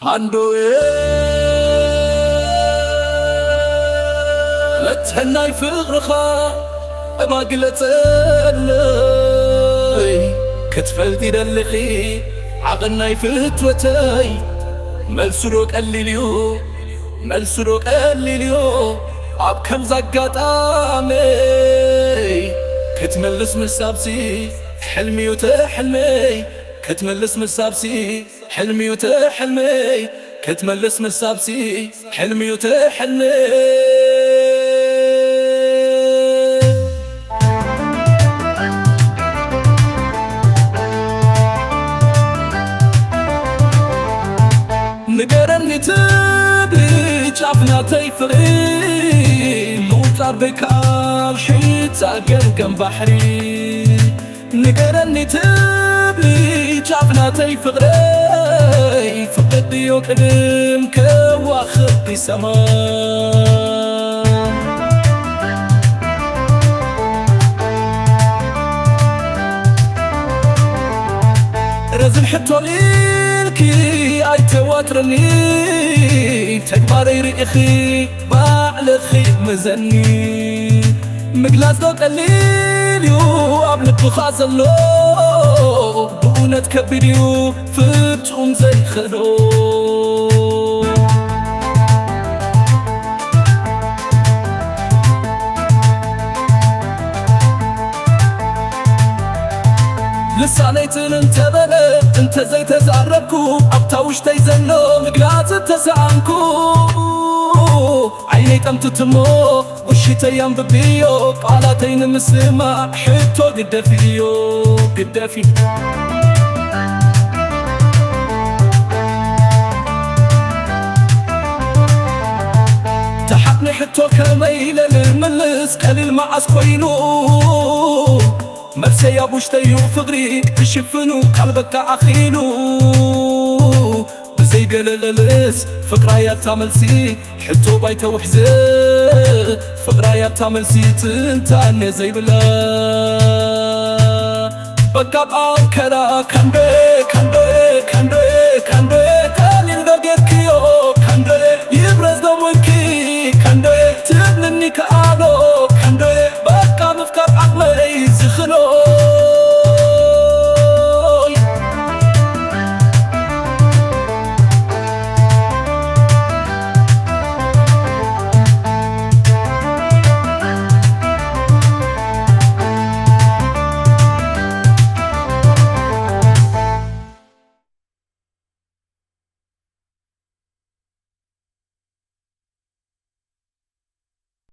ሃንዶየ፣ መትሕናይ ፍቕርኻ እባ ግለጸለይ። ክትፈልጢ ደሊኺ ዓቐን ናይ ፍትወተይ? መልሱ ዶ ቀሊል እዩ? መልሱ ዶ ቀሊል እዩ? ኣብ ከምዚ ኣጋጣሚ ክትመልስ ምሳብሲ፣ ሕልሚ እዩ እቲ ሕልመይ። ክትመልስ ምሳብሲ፣ ሕልሚ እዩ እቲ ሕልመይ። ክትመልስ ምሳብሲ፣ ሕልሚ እዩ እቲ ሕልመይ። ንገረኒ ትብሊ ጫፍ ናተይ ፍቕሪ፣ ምውጣር ብካል ሒታ ገምገም ባሕሪ። ንገረኒ ትብሊ ጫፍ ናተይ ፍቕረይ፣ ፍቕዲ ድዮ ቅድም ከዋኽብቲ ሰማይ? ረዝን ሕቶ ኢልኪ ኣይተዋጥርኒ፣ ተግባረይ ርኢኺ ባዕልኺ ምዘኒ። ምግላጽ ዶ ቀሊል እዩ ኣብ ልብኻ ዘሎ፣ ብእውነት ከቢድ እዩ ፍጹም ዘይኸዶ። ልሳነይ ትል እንተበለ እንተዘይተዛረብኩ፣ ኣብታ ውሽጠይ ዘሎ ምግላጽ እንተሰኣንኩ፣ ዓይነይ ጠምትት እሞ ውሽተይ ኣንብብዮ፣ ቃላተይ ንምስማዕ ሕቶ ግደፍዮ፣ ግደፊ። ተሓትኒ ሕቶ ከመይ ኢለ ልምልስ፣ ቀሊል መዓስ ኮይኑ? መልሰይ ኣብ ውሽጠይ እዩ ፍቕሪ ክሽፍኑ፣ ቃል በቃ ኣኺሉ። ብዘይ ገለ ልልስ ፍቕራይ ኣታ መልሲ፣ ሕቶ ባይተ ውሕዝ ፍቕራይ ኣታ መልሲ፣ ትንታነ ዘይብላ። በቃ ኣንከራ ካንበ ካንበ